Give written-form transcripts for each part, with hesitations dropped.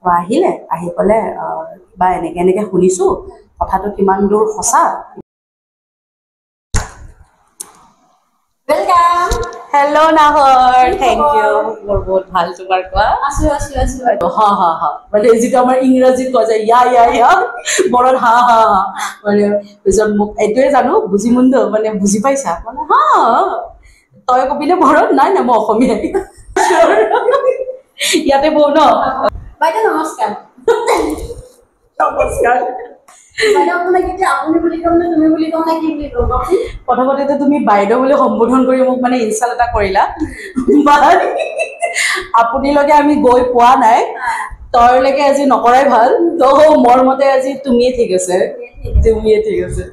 তো আহিলে, আহি ক'লে কিবা এনেকে এনেকে শুনিছোঁ, কথাটো কিমান দূৰ সঁচা। Welcome. Hello Nahar, thank you. মোৰ বহুত ভাল, তোমাৰ কোৱা? আছো আছো আছো। হা হা হা, মানে যিটো আমাৰ ইংৰাজীত কোৱা যায় ইয়া ইয়া ইয়া, বৰত হা হা হা। মানে পিছত মোক এইটোৱে জানো বুজি মুণ্ড, মানে বুজি পাইছা মানে হা তই কবিনে বৰত? নাই নাই, মই অসমীয়াই, ইয়াতে বৌ ন। বাইদেউ নমস্কাৰ। নমস্কাৰ বাইদেউ, আপোনাক এতিয়া আপুনি বুলি ক'ম নে তুমি বুলি ক'ম নে কি বুলি ক'ম কওকচোন? প্ৰথমতেতো তুমি বাইদেউ বুলি সম্বোধন কৰি মোক মানে ইনচাল্ট এটা কৰিলা, বাট আপুনিলৈকে আমি গৈ পোৱা নাই, তইলৈকে আজি নকৰাই ভাল। ত' মোৰ মতে আজি তুমিয়ে ঠিক আছে, তুমিয়ে ঠিক আছে।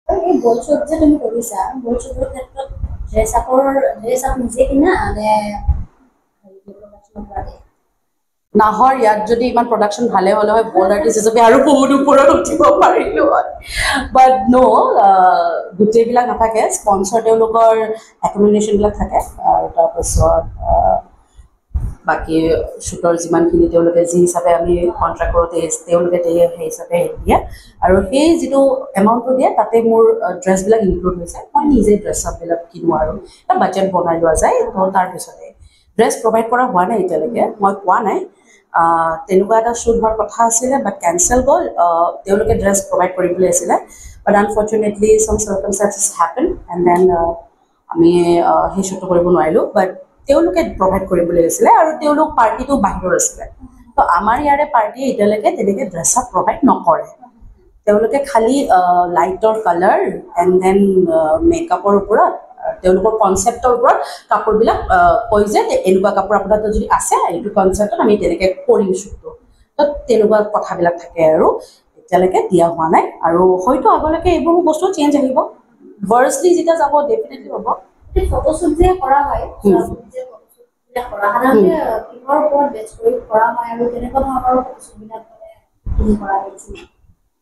এই বল শ্বুট যে তুমি কৰিছা, বল শ্বুটৰ ক্ষেত্ৰত ড্ৰেছ আপ নিজে কিনা নে প্ৰডাকশ্যনৰ পৰা দিয়ে? নাহৰ, ইয়াত যদি ইমান প্ৰডাকশ্যন ভালে হ'লে হয়, বল আৰ্টিষ্ট হিচাপে আৰু বহুত ওপৰত উঠিব পাৰিলো হয়। বাট ন', গোটেইবিলাক নাথাকে। স্পনচাৰ তেওঁলোকৰ একমডেশ্যনবিলাক থাকে, আৰু তাৰপাছত বাকী শ্বুটৰ যিমানখিনি তেওঁলোকে যি হিচাপে আমি কণ্ট্ৰেক্ট কৰোঁ, তেওঁলোকে সেই হিচাপে দিয়ে। আৰু সেই যিটো এমাউণ্টটো দিয়ে তাতে মোৰ ড্ৰেছবিলাক ইনক্লুড হৈছে। মই নিজে ড্ৰেছ আপবিলাক কিনো আৰু এটা বাজেট বনাই লোৱা যায়। তো তাৰপিছতে ড্ৰেছ প্ৰভাইড কৰা হোৱা নাই এতিয়ালৈকে, মই পোৱা নাই। তেনেকুৱা এটা শ্বুট হোৱাৰ কথা আছিলে, বাট কেঞ্চেল গ'ল। তেওঁলোকে ড্ৰেছ প্ৰভাইড কৰিম বুলি আছিলে, but unfortunately some circumstances happen and then আমি সেই শ্বুটটো কৰিব নোৱাৰিলোঁ। বাট তেওঁলোকে প্ৰভাইড কৰিম বুলি আছিলে, আৰু তেওঁলোক পাৰ্টিটো বাহিৰৰ আছিলে। তো আমাৰ ইয়াৰে পাৰ্টিয়ে এতিয়ালৈকে তেনেকৈ ড্ৰেছ আপ প্ৰভাইড নকৰে। তেওঁলোকে খালি লাইটৰ কালাৰ এণ্ড then মেকআপৰ ওপৰত, তেওঁলোকৰ কনচেপ্টৰ ওপৰত কাপোৰবিলাক কয় যে এনেকুৱা কাপোৰ আপোনাৰ তাত যদি আছে, এইটো কনচেপ্টত আমি তেনেকৈ কৰিম শ্বুটটো। তো তেনেকুৱা কথাবিলাক থাকে, আৰু এতিয়ালৈকে দিয়া হোৱা নাই। আৰু হয়তো আগলৈকে এইবোৰ বস্তু চেঞ্জ আহিব, ভাৰ্চলি যেতিয়া যাব ডেফিনেটলি হ'ব। ফটোশ্বুট যে কৰা হয়, সাধাৰণতে কিহৰ ওপৰত বেছ কৰি কৰা হয় আৰু কেনেকুৱা ধৰণৰ ফটোশ্বুটবিলাক মানে তুমি কৰা হৈছে?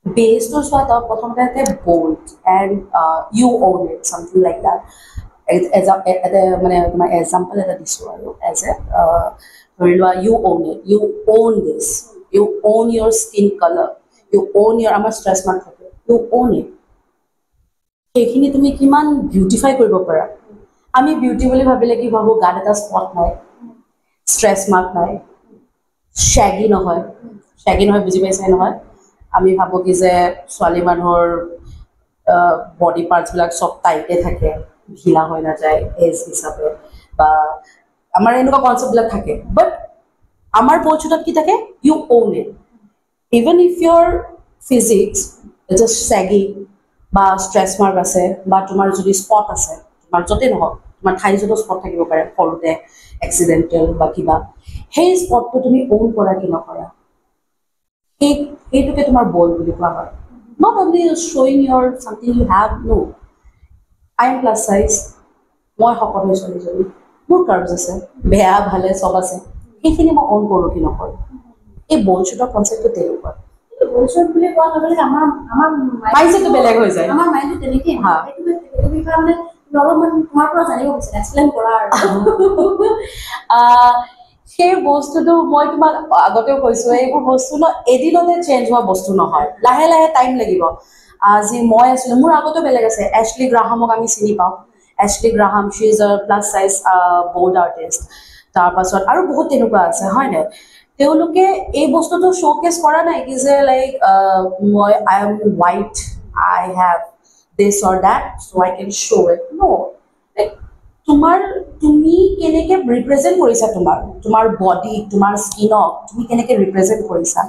বেছটো চোৱা, তই প্ৰথমতে bold and you own it, something like that. মানে তোমাৰ এক্সাম্পল এটা দিছোঁ আৰু, এজ এ ধৰি লোৱা you own it, you own this, you own your skin colour, you own your, আমাৰ ষ্ট্ৰেছ মাৰ্ক থাকে, you on it. সেইখিনি তুমি কিমান বিউটিফাই কৰিব পাৰা। আমি বিউটি বুলি ভাবিলে কি ভাবোঁ? গাত এটা স্পট নাই, ষ্ট্ৰেছ মাৰ্ক নাই, শ্বেগী নহয়, শ্বেগী নহয়, বুজি পাইছাই নহয়? আমি ভাবোঁ কি যে ছোৱালী মানুহৰ বডি পাৰ্টছবিলাক চব টাইটে থাকে, ঢিলা হৈ নাযায় এজ হিচাপে, বা আমাৰ এনেকুৱা কনচেপ্টবিলাক থাকে। বাট আমাৰ বলছুটত কি থাকে? You own it, even if your physique just saggy বা ষ্ট্ৰেছ মাৰ্ক আছে, বা তোমাৰ যদি স্পট আছে, তোমাৰ য'তেই নহওক, তোমাৰ ঠাই য'তো স্পট থাকিব পাৰে, সৰুতে এক্সিডেণ্টেল বা কিবা, সেই স্পটটো তুমি অ'ন কৰা কি নকৰা, সেইটোকে তোমাৰ বল বুলি কোৱা হয়। Not only showing your something you have, no, I am plus size, মই শকত হৈ ছোৱালীজনী, মোৰ কাৰ্ভছ আছে, বেয়া ভালে চব আছে, সেইখিনি মই অ'ন কৰোঁ কি নকৰোঁ। এই বল শ্বুটৰ কনচেপ্টটো তেনেকুৱা। বল শ্বুট বুলি কোৱাৰ লগে লগে আমাৰ আমাৰ মাইণ্ডছেটটো বেলেগ হৈ যায়। আমাৰ মাইণ্ডটো তেনেকেই। সেইটো বিষয়ে মানে অলপমান তোমাৰ পৰা জানিব বিচাৰে, এক্সপ্লেইন কৰা আৰু। সেই বস্তুটো মই তোমাক আগতেও কৈছোঁ, এইবোৰ বস্তু ন এদিনতে চেঞ্জ হোৱা বস্তু নহয়, লাহে লাহে টাইম লাগিব। আজি মই আছিলোঁ, মোৰ আগতেও বেলেগ আছে। এছলি গ্ৰাহামক আমি চিনি পাওঁ। Ashley Graham, she is a plus size bold artist. তাৰপাছত আৰু বহুত তেনেকুৱা আছে, হয়নে? তেওঁলোকে এই বস্তুটো শ্ব'কেছ কৰা নাই কি যে লাইক মই I am white, I have this or that, so I can show it. No, like তোমাৰ তুমি কেনেকে ৰিপ্ৰেজেণ্ট কৰিছা, তোমাৰ তোমাৰ বডি, তোমাৰ স্কিনক তুমি কেনেকে ৰিপ্ৰেজেণ্ট কৰিছা,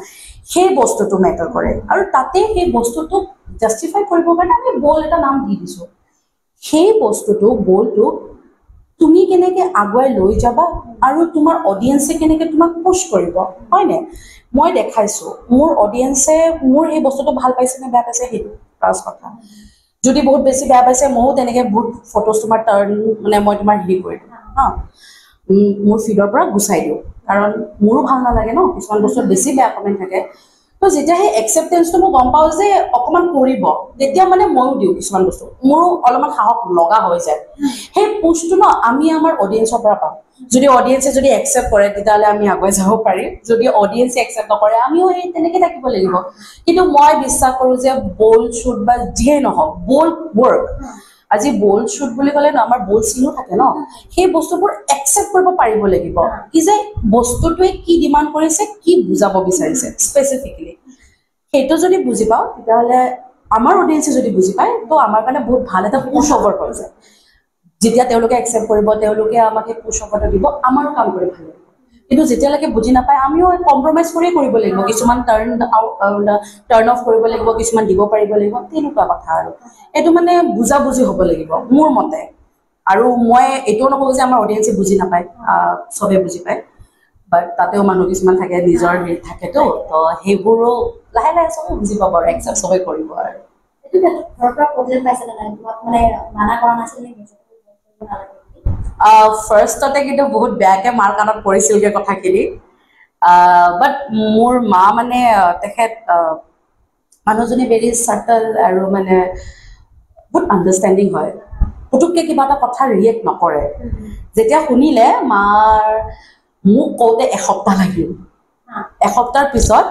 সেই বস্তুটো মেটাৰ কৰে। আৰু তাতে সেই বস্তুটোক জাষ্টিফাই কৰিবৰ কাৰণে আমি বল এটা নাম দি দিছোঁ। সেই বস্তুটো বলটো তুমি কেনেকে আগুৱাই লৈ যাবা আৰু তোমাৰ অডিয়েঞ্চে কেনেকে তোমাক পুছ কৰিব, হয়নে? মই দেখাইছোঁ, মোৰ অডিয়েঞ্চে মোৰ সেই বস্তুটো ভাল পাইছে নে বেয়া পাইছে, সেইটো ফাৰ্ষ্ট কথা। যদি বহুত বেছি বেয়া পাইছে, ময়ো তেনেকৈ বহুত ফটোজ তোমাৰ টাৰ্ণ মানে মই তোমাৰ হেৰি কৰি দিওঁ, হা, মোৰ ফিডৰ পৰা গুচাই দিওঁ, কাৰণ মোৰো ভাল নালাগে ন, কিছুমান বস্তুত বেছি বেয়া কমেণ্ট থাকে। তো যেতিয়া সেই একচেপ্টেঞ্চটো মই গম পাওঁ যে অকণমান কৰিব, তেতিয়া মানে ময়ো দিওঁ কিছুমান বস্তু, মোৰো অলপমান সাহস লগা হৈ যায়। সেই পুষ্টটো ন আমি আমাৰ অডিয়েঞ্চৰ পৰা পাওঁ। যদি অডিয়েঞ্চে যদি একচেপ্ট কৰে, তেতিয়াহ'লে আমি আগুৱাই যাব পাৰিম। যদি অডিয়েঞ্চে একচেপ্ট নকৰে, আমিও সেই তেনেকে থাকিব লাগিব। কিন্তু মই বিশ্বাস কৰোঁ যে বল্ড শ্বুট বা যিয়ে নহওক, বল্ড ৱৰ্ক, আজি বল্ড শ্বুট বুলি ক'লে ন আমাৰ বল্ড চিনো থাকে ন, সেই বস্তুবোৰ একচেপ্ট কৰিব পাৰিব লাগিব কি যে বস্তুটোৱে কি ডিমাণ্ড কৰিছে, কি বুজাব বিচাৰিছে স্পেচিফিকেলি, সেইটো যদি বুজি পাওঁ, তেতিয়াহ'লে আমাৰ অডিয়েঞ্চে যদি বুজি পায়, তো আমাৰ কাৰণে বহুত ভাল এটা পুছ অভাৰ হৈ যায়। যেতিয়া তেওঁলোকে একচেপ্ট কৰিব, তেওঁলোকে আমাক সেই পুছ অভাৰটো দিব, আমাৰো কাম কৰি ভাল লাগিব। কিন্তু যেতিয়ালৈকে বুজি নাপায়, আমিও কম্প্ৰমাইজ কৰিয়ে কৰিব লাগিব, কিছুমান টাৰ্ণ টাৰ্ণ অফ কৰিব লাগিব, কিছুমান দিব পাৰিব লাগিব, তেনেকুৱা কথা। আৰু এইটো মানে বুজাবুজি হ'ব লাগিব মোৰ মতে। আৰু মই এইটোও নকওঁ যে আমাৰ অডিয়েঞ্চে বুজি নাপায়, চবে বুজি পায়, বাট তাতেও মানুহ কিছুমান থাকে, নিজৰ হেৰিত থাকেতো, তো সেইবোৰো লাহে লাহে চবে বুজি পাব আৰু একচেপ্ট চবে কৰিব। আৰু এইটো ক্ষেত্ৰত ঘৰৰ পৰা প্ৰব্লেম পাইছে নে নাই? তোমাক মানে মানা কৰা নাছিল নেকি যে তুমি কৰিব নালাগে বুলি? ফাৰ্ষ্টতে কিন্তু বহুত বেয়াকে মাৰ কাণত পৰিছিলগে কথাখিনি, বাট মোৰ মা মানে তেখেত মানুহজনী ভেৰি চাটল আৰু মানে বহুত আণ্ডাৰষ্টেণ্ডিং হয়, পুতুককে কিবা এটা কথা ৰিয়েক্ট নকৰে। যেতিয়া শুনিলে, মাৰ মোক কওঁতে এসপ্তাহ লাগিল। এসপ্তাহৰ পিছত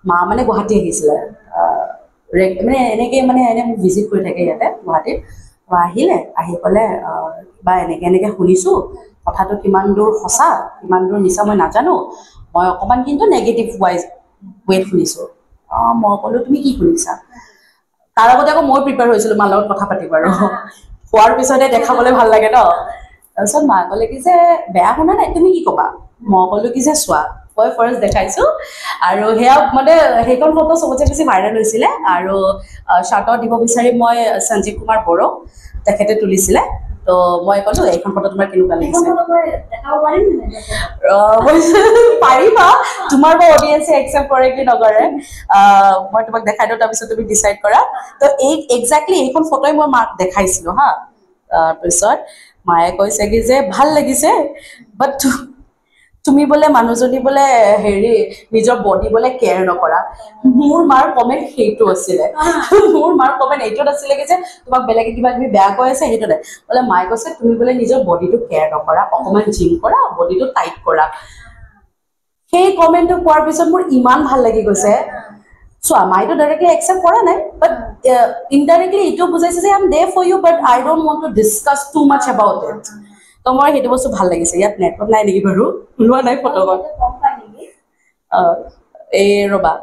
মা মানে গুৱাহাটী আহিছিলে, মানে এনেকে মানে এনে মোক ভিজিট কৰি থাকে ইয়াতে গুৱাহাটীত। তো আহিলে, আহি ক'লে বা এনেকে এনেকে শুনিছোঁ, কথাটো কিমান দূৰ সঁচা কিমান দূৰ মিছা মই নাজানো, মই অকণমান কিন্তু নেগেটিভ ৱাইজ ৱেত শুনিছোঁ। অঁ, মই ক'লোঁ তুমি কি শুনিছা? তাৰ আগতে আকৌ মই প্ৰিপেয়াৰ হৈছিলোঁ মাৰ লগত কথা পাতিম, আৰু হোৱাৰ পিছতে দেখাবলৈ ভাল লাগে ন। তাৰপিছত মায়ে ক'লে কি যে বেয়া শুনা নাই, তুমি কি ক'বা? মই ক'লো কি যে চোৱা, মই ফাৰ্ষ্ট দেখাইছোঁ, আৰু সেয়া মানে সেইখন ফটো চবতছে বেছি ভাইৰেল হৈছিলে। আৰু শ্বাৰ্টত দিব বিচাৰি মই সঞ্জীৱ কুমাৰ বড়ো, তেখেতে তুলিছিলে। তো মই ক'লো এইখন ফটো তোমাৰ কেনেকুৱা সেইখন লাগিছে? ফটো মই দেখাব পাৰিম নে নাই? পাৰিবা, তোমাৰ বা অডিয়েঞ্চে একচেপ্ট কৰে কি নকৰে। মই তোমাক দেখাই দিওঁ, তাৰপিছত তুমি ডিচাইড কৰা। তো এই একজেক্টলি এইখন ফটোই মই মাক দেখাইছিলো, হা। তাৰপিছত মায়ে কৈছে কি যে ভাল লাগিছে, বাট তুমি বোলে মানুহজনী বোলে হেৰি নিজৰ বডি বোলে কেয়াৰ নকৰা। মোৰ মাৰ কমেণ্ট সেইটো আছিলে। মোৰ মাৰ কমেণ্ট এইটোত আছিলে কি যে তোমাক বেলেগে কিবা কিবি বেয়া কৈ আছে সেইটো নাই বোলে। মায়ে কৈছে তুমি বোলে নিজৰ বডিটো কেয়াৰ নকৰা, অকণমান জিম কৰা, বডিটো টাইট কৰা। সেই কমেণ্টটো পোৱাৰ পিছত মোৰ ইমান ভাল লাগি গৈছে। চোৱা, মায়েতো ডাইৰেক্টলি একচেপ্ট কৰা নাই, বাট ইনডাইৰেক্টলি এইটো বুজাইছে যে I am there for you, but I don't want to discuss too much about it. তো মই সেইটো বস্তু ভাল লাগিছে। ইয়াত নেটৱৰ্ক নাই নেকি বাৰু? ওলোৱা নাই ফটোখন। কম পাই নেকি? এই ৰ'বা,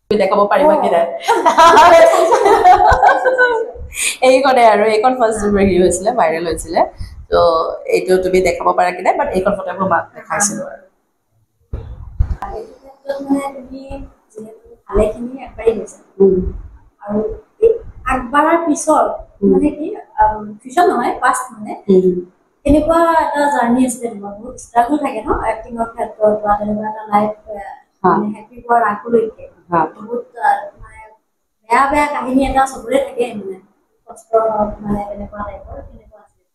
তুমি দেখাব পাৰিবা কি নাই। এইখনে আৰু এইখন ফাৰ্ষ্ট হেৰি হৈছিলে, ভাইৰেল হৈছিলে। ত' এইটো তুমি দেখাব পাৰা কি নাই, বাট এইখন ফটো মই মাক দেখাইছিলো। আৰু এইটো ক্ষেত্ৰত মানে তুমি যিহেতু ভালেখিনি আগবাঢ়ি গৈছা, আৰু এই আগবাঢ়াৰ পিছত মানে কি, পিছত নহয়, পাষ্ট মানে কেনেকুৱা এটা জাৰ্ণি আছিলে তোমাৰ? বহুত ষ্ট্ৰাগল থাকে ন এক্টিঙৰ ক্ষেত্ৰত বা তেনেকুৱা এটা লাইফ মানে হেপী হোৱাৰ আগলৈকে বহুত মানে বেয়া বেয়া কাহিনী এটা চবৰে থাকে, মানে কষ্ট হওক, মানে তেনেকুৱা টাইপৰ কেনেকুৱা আছিলে?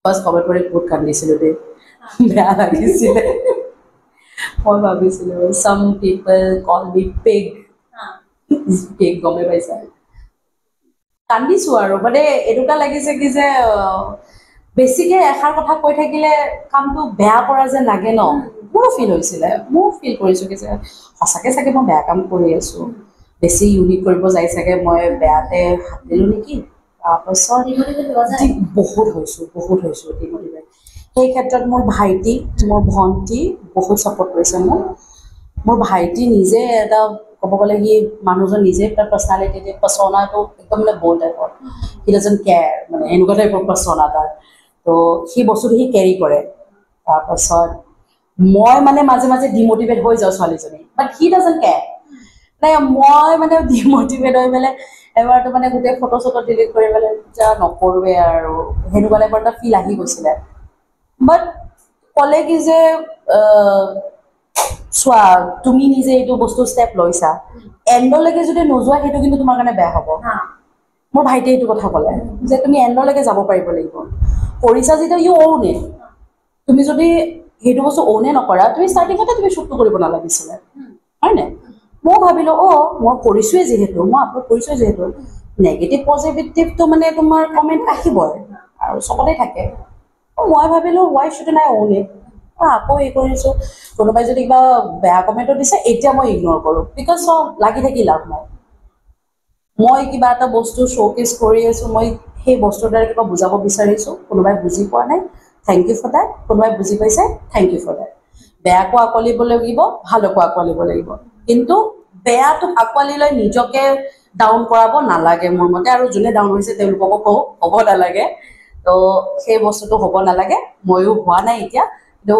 ফাৰ্ষ্ট কমেণ্ট কৰি বহুত কান্দিছিলো দেই, বেয়া লাগিছিলে। মই ভাবিছিলো some people call me pig. Pig গমেই পাইছা। কান্দিছো আৰু মানে এনেকুৱা লাগিছে কি যে বেছিকে এষাৰ কথা কৈ থাকিলে কামটো বেয়া কৰা যেন লাগে ন। মোৰো ফিল হৈছিলে, ময়ো ফিল কৰিছোঁ কি যে সঁচাকে চাগে মই বেয়া কাম কৰি আছোঁ, বেছি ইউনিক কৰিব যাই চাগে মই বেয়াতে হাত দিলোঁ নেকি। তাৰপাছত ডিমটিভেট হোৱা যায়? বহুত হৈছোঁ, বহুত হৈছোঁ ডিমটিভেট। সেই ক্ষেত্ৰত মোৰ ভাইটি, মোৰ ভণ্টি বহুত ছাপৰ্ট কৰিছে মোক। মোৰ ভাইটি নিজে এটা ক'ব গ'লে সি মানুহজন নিজে তাৰ পাৰ্চনেলিটি, পাৰ্চনাটো একদম মানে বল্ড টাইপৰ, he doesn't care, মানে এনেকুৱা টাইপৰ পাৰ্চনা তাৰ। তো সেই বস্তুটো সি কেৰি কৰে। তাৰপাছত মই মানে মাজে মাজে ডিমটিভেট হৈ যাওঁ ছোৱালীজনী, বাট he doesn't care. মানে মই মানে ডিমটিভেট হৈ পেলাই এবাৰতো মানে গোটেই ফটো চটো ডিলিট কৰি পেলাই যা নকৰোৱে আৰু, সেনেকুৱা টাইপৰ এটা ফিল আহি গৈছিলে। বাট ক'লে কি যে চোৱা, তুমি নিজে এইটো বস্তু ষ্টেপ লৈছা, এণ্ডলৈকে যদি নোযোৱা, সেইটো কিন্তু তোমাৰ কাৰণে বেয়া হ'ব। মোৰ ভাইটিয়ে এইটো কথা ক'লে যে তুমি এণ্ডলৈকে যাব পাৰিব লাগিব। কৰিছা যেতিয়া, you own it. তুমি যদি সেইটো বস্তু অ'নে নকৰা, তুমি ষ্টাৰ্টিঙতে তুমি শ্বুটটো কৰিব নালাগিছিলে, হয় নাই? ময়ো ভাবিলোঁ, অঁ, মই কৰিছোঁৱেই যিহেতু, মই আপলোড কৰিছোঁৱেই যিহেতু, নেগেটিভ পজিটিভটো মানে তোমাৰ কমেণ্ট আহিবই আৰু চবতে থাকে। মই ভাবিলোঁ, why should I own it? আকৌ এই কৰিছোঁ। কোনোবাই যদি কিবা বেয়া কমেণ্টো দিছে, এতিয়া মই ইগন'ৰ কৰোঁ, because চব লাগি থাকি লাভ নাই। মই কিবা এটা বস্তু শ্ব'কেছ কৰি আছোঁ, মই সেই বস্তুৰ দ্বাৰা কিবা বুজাব বিচাৰিছোঁ। কোনোবাই বুজি পোৱা নাই, thank you for that. কোনোবাই বুজি পাইছে, thank you for that. বেয়াকো আঁকোৱালিব লাগিব, ভালকো আঁকোৱালিব লাগিব, কিন্তু বেয়াটোক আঁকোৱালি লৈ নিজকে ডাউন কৰাব নালাগে মোৰ মতে। আৰু যোনে ডাউন হৈছে, তেওঁলোককো কওঁ, হ'ব নালাগে। তো সেই বস্তুটো হ'ব নালাগে। ময়ো হোৱা নাই এতিয়া, কিন্তু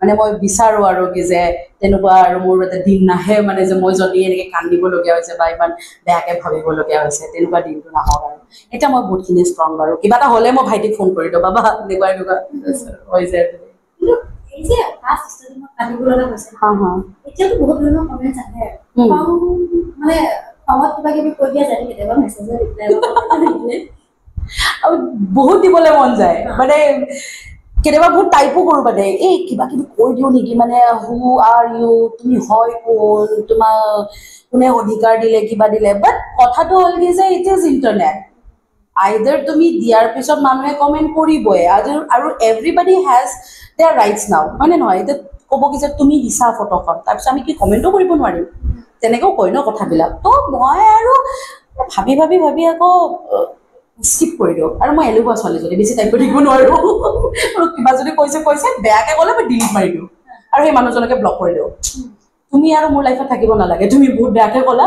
মানে মই বিচাৰোঁ আৰু কি যে তেনেকুৱা আৰু মোৰ এটা দিন নাহে, মানে যে মই যদি এনেকৈ কান্দিবলগীয়া হৈছে বা ইমান বেয়াকৈ ভাবিবলগীয়া হৈছে, তেনেকুৱা দিনটো নাহক। আৰু এতিয়া মই বহুতখিনি ষ্ট্ৰং বাৰু। কিবা এটা হ'লে মই ভাইটিক ফোন কৰি দিওঁ, বাবা, এনেকুৱা এনেকুৱা হৈ যায়। কিন্তু এই যে ফাৰ্ষ্ট ষ্টাৰ্টিঙত কান্দিব লগা হৈছে, হা হা এতিয়াতো বহুত ধৰণৰ কমেণ্টছ আহে। খং, মানে খঙত কিবা কিবি কৈ দিয়া যায় কেতিয়াবা মেছেজৰ ৰিপ্লাই। আৰু বহুত দিবলৈ মন যায়, মানে কেতিয়াবা বহুত টাইপো কৰোঁ, মানে এই কিবা কিবি কৈ দিওঁ নেকি, মানে who are you, তুমি হয় কোন, তোমাক কোনে অধিকাৰ দিলে, কিবা দিলে। বাট কথাটো হ'ল কি যে it is internet. আইদাৰ তুমি দিয়াৰ পিছত মানুহে কমেণ্ট কৰিবই আৰু everybody has their rights now, হয়নে নহয়? এতিয়া ক'ব কি যে তুমি দিছা ফটোখন, তাৰপিছত আমি কি কমেণ্টো কৰিব নোৱাৰিম? তেনেকেও কয় ন কথাবিলাক। তো মই আৰু ভাবি ভাবি ভাবি আকৌ স্কিপ কৰি দিওঁ। আৰু মই এলেহুৱা ছোৱালীজনী, বেছি টাইপ কৰি থাকিব নোৱাৰোঁ। আৰু কিবা যদি কৈছে কৈছে, বেয়াকে ক'লে মই ডিলিট মাৰি দিওঁ আৰু সেই মানুহজনকে ব্লক কৰি দিওঁ। তুমি আৰু মোৰ লাইফত থাকিব নালাগে, তুমি বহুত বেয়াকে ক'লা,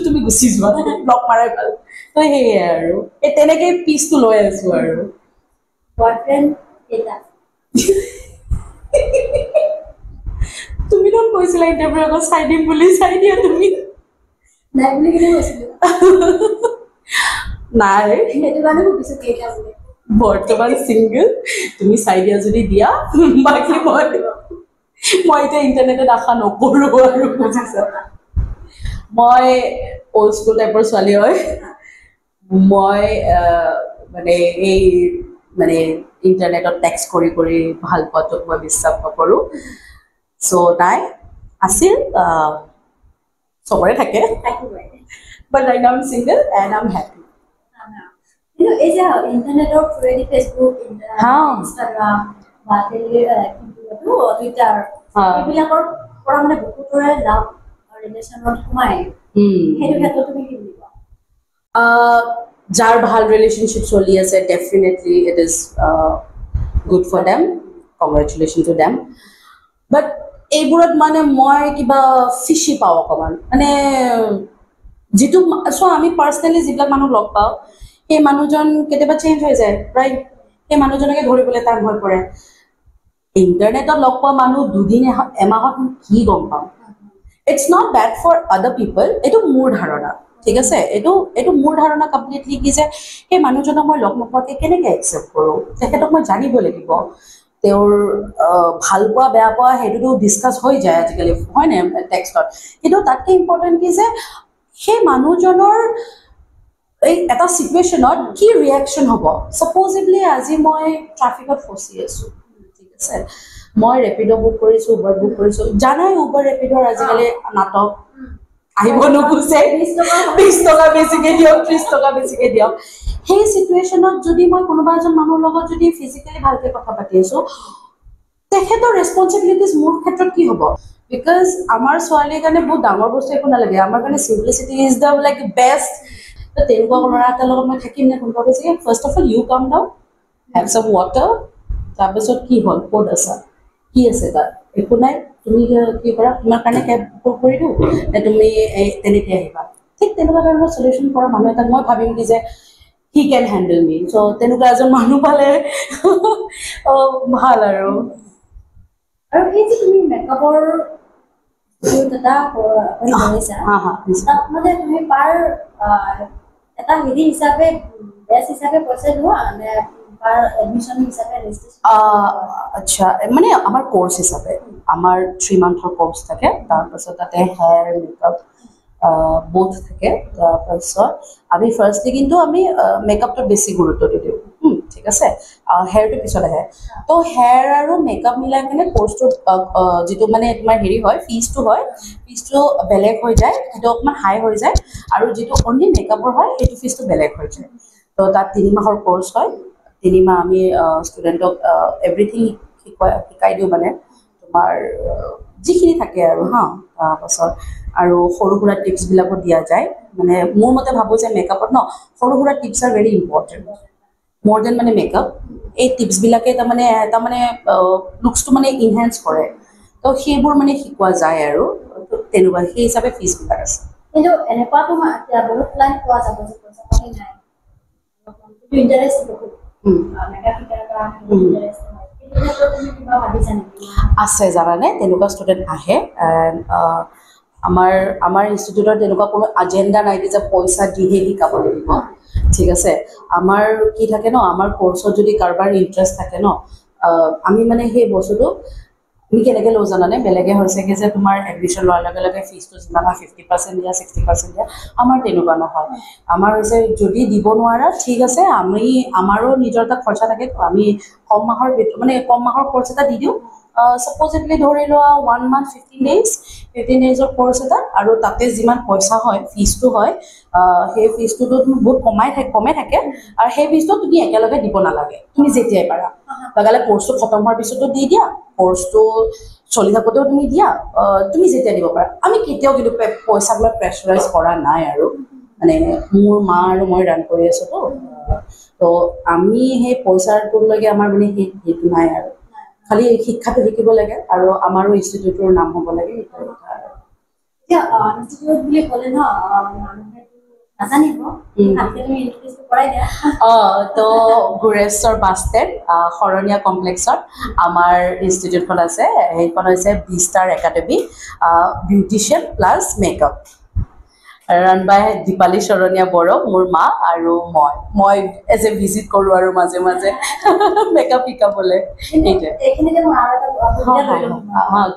তুমি গুচি যোৱা, ব্লক মাৰাই ভাল। তো সেয়াই আৰু, এই তেনেকেই পিচটো লৈ আছো আৰু। বয়ফ্ৰেণ্ড কেইটা? তুমি দেখোন কৈছিলা ইণ্টাৰভিউ আগত চাই দিম বুলি, চাই দিয়া তুমি। নাই বুলি কেনে কৈছিলো? নাই। সেইটো কাৰণে সুধিছো কেইটা বুলি। বৰ্তমান ছিংগল। তুমি চাই দিয়া যদি দিয়া, বাকী মই এতিয়া ইণ্টাৰনেটত আশা নকৰোঁ আৰু, বুজিছা? মই অল্ড স্কুল টাইপৰ ছোৱালী হয়। মই মানে এই মানে ইণ্টাৰনেটত টেক্সট কৰি কৰি ভাল পোৱাটোক মই বিশ্বাস নকৰোঁ। চ' নাই, আছিল, চবৰে থাকে। থাকিবই। But right now I'm single and I'm happy. কিন্তু এই যে ইণ্টাৰনেটৰ থ্ৰুৱেদি ফেচবুক, ইনষ্টাগ্ৰাম বা টুইটাৰ, এইবিলাকৰ পৰা মানে বহুতৰে লাভ ৰিলেশ্যনত সোমায়, সেইটো ক্ষেত্ৰত তুমি কি বুলি কোৱা? যাৰ ভাল ৰিলেশ্যনশ্বিপ চলি আছে, definitely it is good for them, congratulation to them. But এইবোৰত মানে মই কিবা ফিচি পাওঁ অকণমান। মানে যিটো চোৱা, আমি পাৰ্চনেলি যিবিলাক মানুহ লগ পাওঁ, সেই মানুহজন কেতিয়াবা চেঞ্জ হৈ যায়, ৰাইট? সেই মানুহজনকে ধৰিবলৈ টান হৈ পৰে। ইণ্টাৰনেটত লগ পোৱা মানুহ দুদিন এমাহত মই কি গম পাম? It's not bad for other people, এইটো মোৰ ধাৰণা, ঠিক আছে? এইটো মোৰ ধাৰণা কমপ্লিটলি কি যে সেই মানুহজনক মই লগ নোপোৱাকৈ কেনেকৈ একচেপ্ট কৰোঁ? তেখেতক মই জানিব লাগিব। তেওঁৰ ভাল পোৱা বেয়া পোৱা সেইটোতো ডিছকাছ হৈ যায় আজিকালি, হয়নে, টেক্সটত। কিন্তু তাতকৈ ইম্পৰ্টেণ্ট কি যে সেই মানুহজনৰ এই এটা চিটুৱেশ্যনত কি ৰিয়েকশ্যন হ'ব। ছাপ'জেবলি আজি মই ট্ৰাফিকত ফচি আছোঁ, ঠিক আছে? মই ৰেপিড' বুক কৰিছোঁ, উবাৰ বুক কৰিছোঁ। জানাই উবাৰ ৰেপিডৰ আজিকালি নাটক, আহিব নোখোজে, 20 টকা বেছিকে দিয়ক, 30 টকা বেছিকে দিয়ক। সেই চিটুৱেশ্যনত যদি মই কোনোবা এজন মানুহৰ লগত যদি ফিজিকেলি ভালকে কথা পাতি আছোঁ, তেখেতৰ ৰেচপনচিবিলিটিজ মোৰ ক্ষেত্ৰত কি হ'ব? Because আমাৰ ছোৱালীৰ কাৰণে বহুত ডাঙৰ বস্তু একো নালাগে। আমাৰ কাৰণে simplicity is the like best. তেনেকুৱা ল'ৰা এটাৰ লগত মই থাকিম নে? কোনোবা কৈছে, first of all you come down, have some water, তাৰপিছত কি হ'ল, ক'ত আছা, কি আছে তাত? একো নাই। তুমি কি কৰা, তোমাৰ কাৰণে কেব বুক কৰি দিওঁ নে তুমি এই তেনেকৈ আহিবা? ঠিক তেনেকুৱা ধৰণৰ চলিউশ্যন কৰা মানুহ এটাক মই ভাবিম কি যে he can handle me. So তেনেকুৱা এজন মানুহ পালে ভাল আৰু। আৰু এই যে তুমি মেকআপৰ এটা কৰিছা, হা হা তাত মানে তুমি পাৰ এটা হেৰি হিচাপে, বেচ হিচাপে পইচা লোৱা নে? আচ্ছা, মানে আমাৰ কৰ্চ হিচাপে আমাৰ 3 মান্থৰ কৰ্চ থাকে। তাৰপাছত তাতে হেয়াৰ, মেকআপ বোথ থাকে। তাৰপাছত আমি ফাৰ্ষ্টলি কিন্তু আমি মেকআপটোত বেছি গুৰুত্ব দি দিওঁ, ঠিক আছে, হেয়াৰটো পিছত আহে। তো হেয়াৰ আৰু মেকআপ মিলাই কিনে কৰ্চটোত যিটো মানে তোমাৰ হেৰি হয়, ফিজটো হয়, ফিজটো বেলেগ হৈ যায়, সেইটো অকণমান হাই হৈ যায়। আৰু যিটো অনলি মেকআপৰ হয় সেইটো ফিজটো বেলেগ হৈ যায়। তো তাত 3 মাহৰ কৰ্চ হয়। 3 মাহ আমি ষ্টুডেণ্টক এভৰিথিং শিকাই দিওঁ, মানে তোমাৰ যিখিনি থাকে আৰু হা। তাৰপাছত আৰু সৰু সুৰা টিপছবিলাকো দিয়া যায়। মানে মোৰ মতে ভাবোঁ যে মেকআপত ন সৰু সুৰা tips are very important more than মানে মেকআপ। এই টিপছবিলাকে তাৰমানে লুকছটো মানে ইনহেঞ্চ কৰে। তো সেইবোৰ মানে শিকোৱা যায় আৰু তেনেকুৱা সেই হিচাপে ফিজবিলাক আছে। কিন্তু এনেকুৱাতো বহুত ক্লাইণ্ট পোৱা যাব যে পইচা পাতি নাই, ইণ্টাৰেষ্ট বহুত আছে, জানানে? তেনেকুৱা ষ্টুডেণ্ট আহে। আমাৰ আমাৰ ইনষ্টিটিউটত তেনেকুৱা কোনো এজেণ্ডা নাই যে পইচা দিহে শিকাব লাগিব, ঠিক আছে। আমাৰ কি থাকে ন, আমাৰ কৰ্চত যদি কাৰোবাৰ ইণ্টাৰেষ্ট থাকে ন, আমি মানে সেই বস্তুটো আমি কেনেকৈ লওঁ জানানে? বেলেগে হৈছেগৈ যে তোমাৰ এডমিশ্যন লোৱাৰ লগে লগে ফিজটো যিমান হয় 50% দিয়া, 60% দিয়া। আমাৰ তেনেকুৱা নহয়। আমাৰ হৈছে যদি দিব নোৱাৰা ঠিক আছে, আমি আমাৰো নিজৰ এটা খৰচা থাকেতো, আমি কম মাহৰ মানে কম মাহৰ কৰ্চ এটা দি দিওঁ। ছাপ'জেটলি ধৰি লোৱা 1 মান্থ 15 ডেইজ, 15 ডেইজৰ কৰ্চ এটা, আৰু তাতে যিমান পইচা হয় ফিজটো হয়, সেই ফিজটোতো তুমি বহুত কমে থাকে। আৰু সেই ফিজটো তুমি একেলগে দিব নালাগে, তুমি যেতিয়াই পাৰা লগালে কৰ্চটো খতম হোৱাৰ পিছতো দি দিয়া, কৰ্চটো চলি থাকোঁতেও তুমি দিয়া, তুমি যেতিয়া দিব পাৰা। আমি কেতিয়াও কিন্তু পইচাবিলাক প্ৰেচাৰাইজ কৰা নাই আৰু মানে মোৰ মা আৰু মই ৰান কৰি আছোঁতো, তো আমি সেই পইচাটোলৈকে আমাৰ মানে সেইটো নাই আৰু খালি শিক্ষাটো শিকিব লাগে আৰু আমাৰো ইনষ্টিটিউটৰ নাম হ'ব লাগে, সেইটোৱে কথা। আৰু তো গোৰেশ্বৰ বাছ ষ্টেণ্ড শৰণীয়া কমপ্লেক্সত আমাৰ ইনষ্টিটিউটখন আছে। সেইখন হৈছে B star academy, beautician plus makeup, run by Dipali Saraniya Boro, মোৰ মা আৰু মই এজ এ ভিজিট কৰোঁ আৰু মাজে মাজে মেকআপ শিকাবলৈ। সেইটোৱে।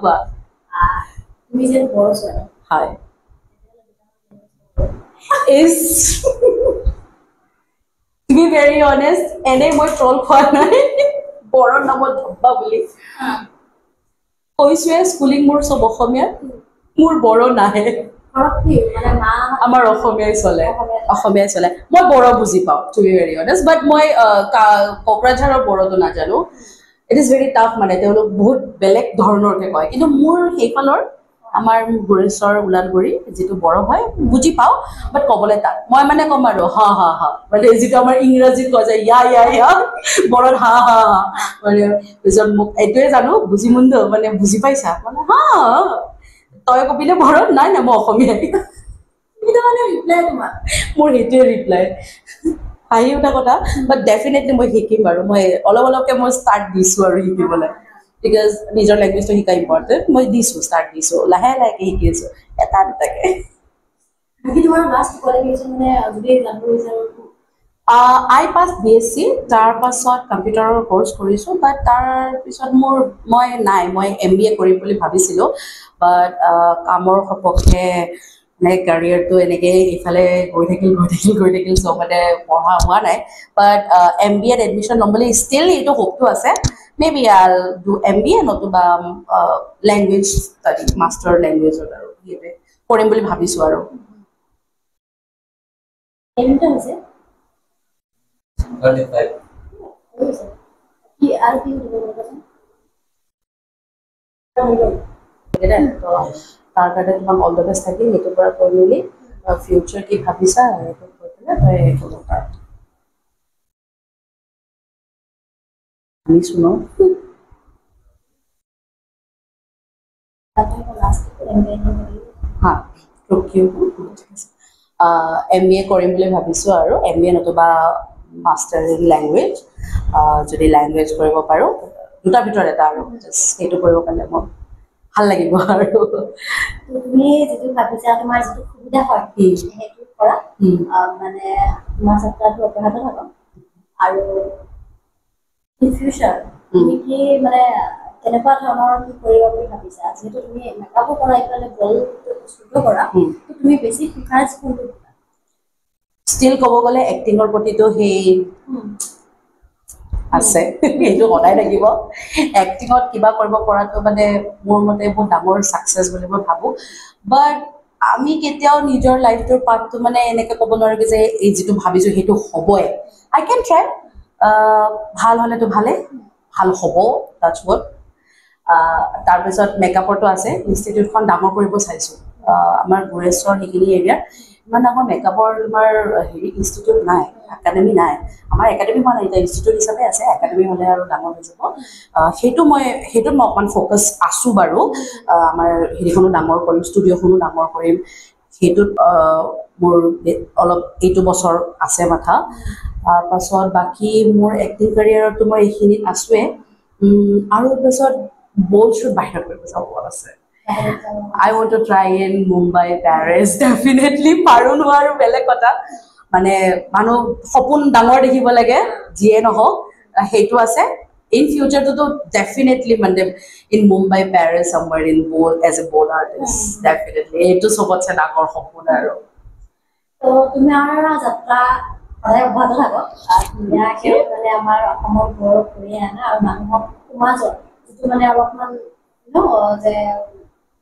কোৱা। হয়, is to be very honest, এনেই মই ট্ৰল খোৱা নাই বৰৰ নামত ধব্বা বুলি কৈছোৱে। স্কুলিং মোৰ চব অসমীয়া, মোৰ বড়ো নাহে, আমাৰ অসমীয়াই চলে, অসমীয়াই চলে। মই বড়ো বুজি পাওঁ to be very honest, but মই কোকৰাঝাৰৰ বড়োটো নাজানো। It is very tough, মানে তেওঁলোক বহুত বেলেগ ধৰণৰকে কয়। কিন্তু মোৰ সেইফালৰ আমাৰ গোৰেশ্বৰ ওদালগুৰি যিটো বড়ো হয় বুজি পাওঁ, বাট ক'বলৈ টান। মই মানে ক'ম আৰু হা হা হা, মানে যিটো আমাৰ ইংৰাজীত কোৱা যায় ইয়া ইয়া ইয়া, বড়োত হা হা হা। মানে পিছত মোক এইটোৱে জানো বুজি মুণ্ড, মানে বুজি পাইছা মানে হা তই কবিলে বড়োত নাই নাই মই অসমীয়াই। মোৰ সেইটোৱে ৰিপ্লাই, হাঁহি উঠা কথা। বাট ডেফিনেটলি মই শিকিম বাৰু, মই অলপ অলপকৈ মই ষ্টাৰ্ট দিছোঁ আৰু শিকিবলৈ, because নিজৰ লেংগুৱেজটো শিকা ইম্পৰ্টেণ্ট। মই দিছোঁ, ষ্টাৰ্ট দিছোঁ, লাহে লাহেকৈ শিকি আছোঁ এটা দুটাকে। আই পাছ BSc, তাৰপাছত কম্পিউটাৰৰ কৰ্চ কৰিছোঁ। বাট তাৰপিছত মই MBA কৰিম বুলি ভাবিছিলোঁ, বাট কামৰ সপক্ষে মানে কেৰিয়াৰটো এনেকেই ইফালে গৈ থাকিল গৈ থাকিল গৈ থাকিল, চ' মানে পঢ়া হোৱা নাই। বাট MBAত এডমিশ্যন ল'ম বুলি ষ্টিল এইটো হোপটো আছে। May be I'll do MBA নতুবা লেংগুৱেজ ষ্টাডি, মাষ্টাৰ লেংগুৱেজত আৰু সেইটোৱে কৰিম বুলি ভাবিছোঁ আৰু। তাৰ কাৰণে তোমাক অল the best থাকিল। সেইটোৰ পৰা কৈ মেলি ফিউচাৰ কি ভাবিছা সেইটো কৈ পেলাই তই ক'ব পাৰ। আনিছোঁ ন। হা, MBA কৰিম বুলি ভাবিছোঁ আৰু MBA নতুবা মাষ্টাৰ ইন লেংগুৱেজ, যদি লেংগুৱেজ কৰিব পাৰোঁ দুটাৰ ভিতৰত এটা আৰু সেইটো কৰিব পাৰিলে মোৰ ভাল লাগিব। আৰু তুমি যিটো ভাবিছা তোমাৰ যিটো সুবিধা হয় সেইটো কৰা, মানে তোমাৰ যাত্ৰাটো অব্যাহত থাকক আৰু ইন ফিউচাৰ তুমি কি মানে কেনেকুৱা ধৰণৰ কি কৰিবা বুলি ভাবিছা? যিহেতু তুমি মেকআপো কৰা, ইফালে বল শ্বুটো কৰা, তুমি বেছি প্ৰিফাৰেঞ্চ কোনটো দিবা? ষ্টিল ক'ব গ'লে এক্টিঙৰ প্ৰতিটো সেই আছে, সেইটো সদায় থাকিব। এক্টিঙত কিবা কৰিব পৰাটো মানে মোৰ মতে বহুত ডাঙৰ ছাকচেছ বুলি মই ভাবোঁ। বাট আমি কেতিয়াও নিজৰ লাইফটোৰ পাথটো মানে এনেকৈ ক'ব নোৱাৰোঁ যে এই যিটো ভাবিছোঁ সেইটো হ'বই। I can try, ভাল হ'লেতো ভালেই, ভাল হ'ব, টাচ ৱুড। তাৰপিছত মেকআপৰটো আছে, ইনষ্টিটিউটখন ডাঙৰ কৰিব চাইছোঁ। আমাৰ গোৰেশ্বৰ সেইখিনি এৰিয়াত ইমান ডাঙৰ মেকআপৰ তোমাৰ হেৰি ইনষ্টিটিউট নাই, একাডেমি নাই। আমাৰ একাডেমি হোৱা নাই এতিয়া, ইনষ্টিটিউট হিচাপে আছে। একাডেমি হ'লে আৰু ডাঙৰ হৈ যাব। সেইটো মই সেইটোত মই অকণমান ফ'কাছ আছোঁ বাৰু। আমাৰ হেৰিখনো ডাঙৰ কৰিম, ষ্টুডিঅ'খনো ডাঙৰ কৰিম। সেইটোত মোৰ অলপ এইটো বছৰ আছে মাথা। তাৰপাছত বাকী মোৰ এক্টিং কেৰিয়াৰতো মই এইখিনিত আছোৱে। আৰু পিছত বল শ্বুট বাহিৰত কৰিব যাব মন আছে। I want to try in Mumbai, Paris, definitely. পাৰোঁ নোৱাৰোঁ বেলেগ কথা, মানে মানুহ সপোন ডাঙৰ দেখিব লাগে, যিয়ে নহওক, সেইটো আছে। ইন ফিউচাৰটোতো ডেফিনেটলি মানে in Mumbai, Paris, somewhere in ball as a ball artist, definitely এইটো চবতছে ডাঙৰ সপোন আৰু। ত' তোমাৰ যাত্ৰা সদায় অব্যাহত থাকক, ধুনীয়াকে মানে আমাৰ অসমৰ গৌৰৱ কঢ়িয়াই আনা আৰু মানুহক সমাজত যিটো মানে অলপমান ন যে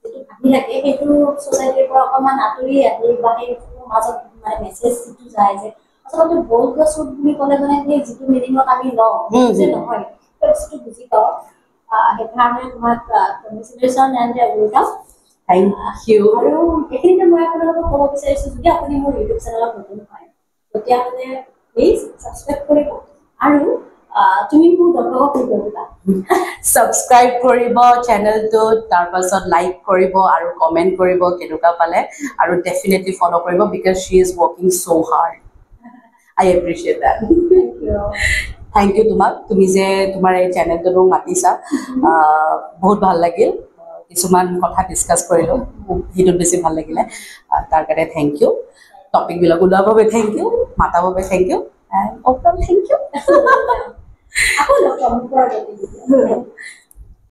যিটো ভাবি থাকে সেইটো ছ'চাইটিৰ পৰা অকণমান আঁতৰি আহি বা সেই সমাজত মানে মেছেজ যিটো যায় যে আচলতে বল্ড শ্বুট বুলি ক'লে মানে সেই যিটো মিনিঙত আমি লওঁ যে নহয়, সেই বস্তুটো বুজি পাওঁ। সেইকাৰণে তোমাক congratulation and welcome. Thank you. আৰু এইখিনিতে মই আপোনালোকক ক'ব বিচাৰিছোঁ, যদি আপুনি মোৰ ইউটিউব চেনেলত নতুন হয় তেতিয়াহ'লে প্লিজ ছাবস্ক্ৰাইব কৰিব আৰু তুমি মোৰ দৰ্শকক কি কৰিবা? ছাবস্ক্ৰাইব কৰিব চেনেলটোত, তাৰপাছত লাইক কৰিব আৰু কমেণ্ট কৰিব কেনেকুৱা পালে, আৰু ডেফিনেটলি ফ'ল' কৰিব because she is working so hard. I appreciate that. Thank you তোমাক, তুমি যে তোমাৰ এই চেনেলটোত মোক মাতিছা, বহুত ভাল লাগিল। কিছুমান কথা ডিছকাছ কৰিলোঁ, সেইটোত বেছি ভাল লাগিলে, তাৰ কাৰণে thank U. টপিকবিলাক ওলোৱাৰ বাবে thank U, মাতাৰ বাবে thank you, and overall thank you. আকৌ লগ পাম পৰৱৰ্তী ভিডিঅ'ত।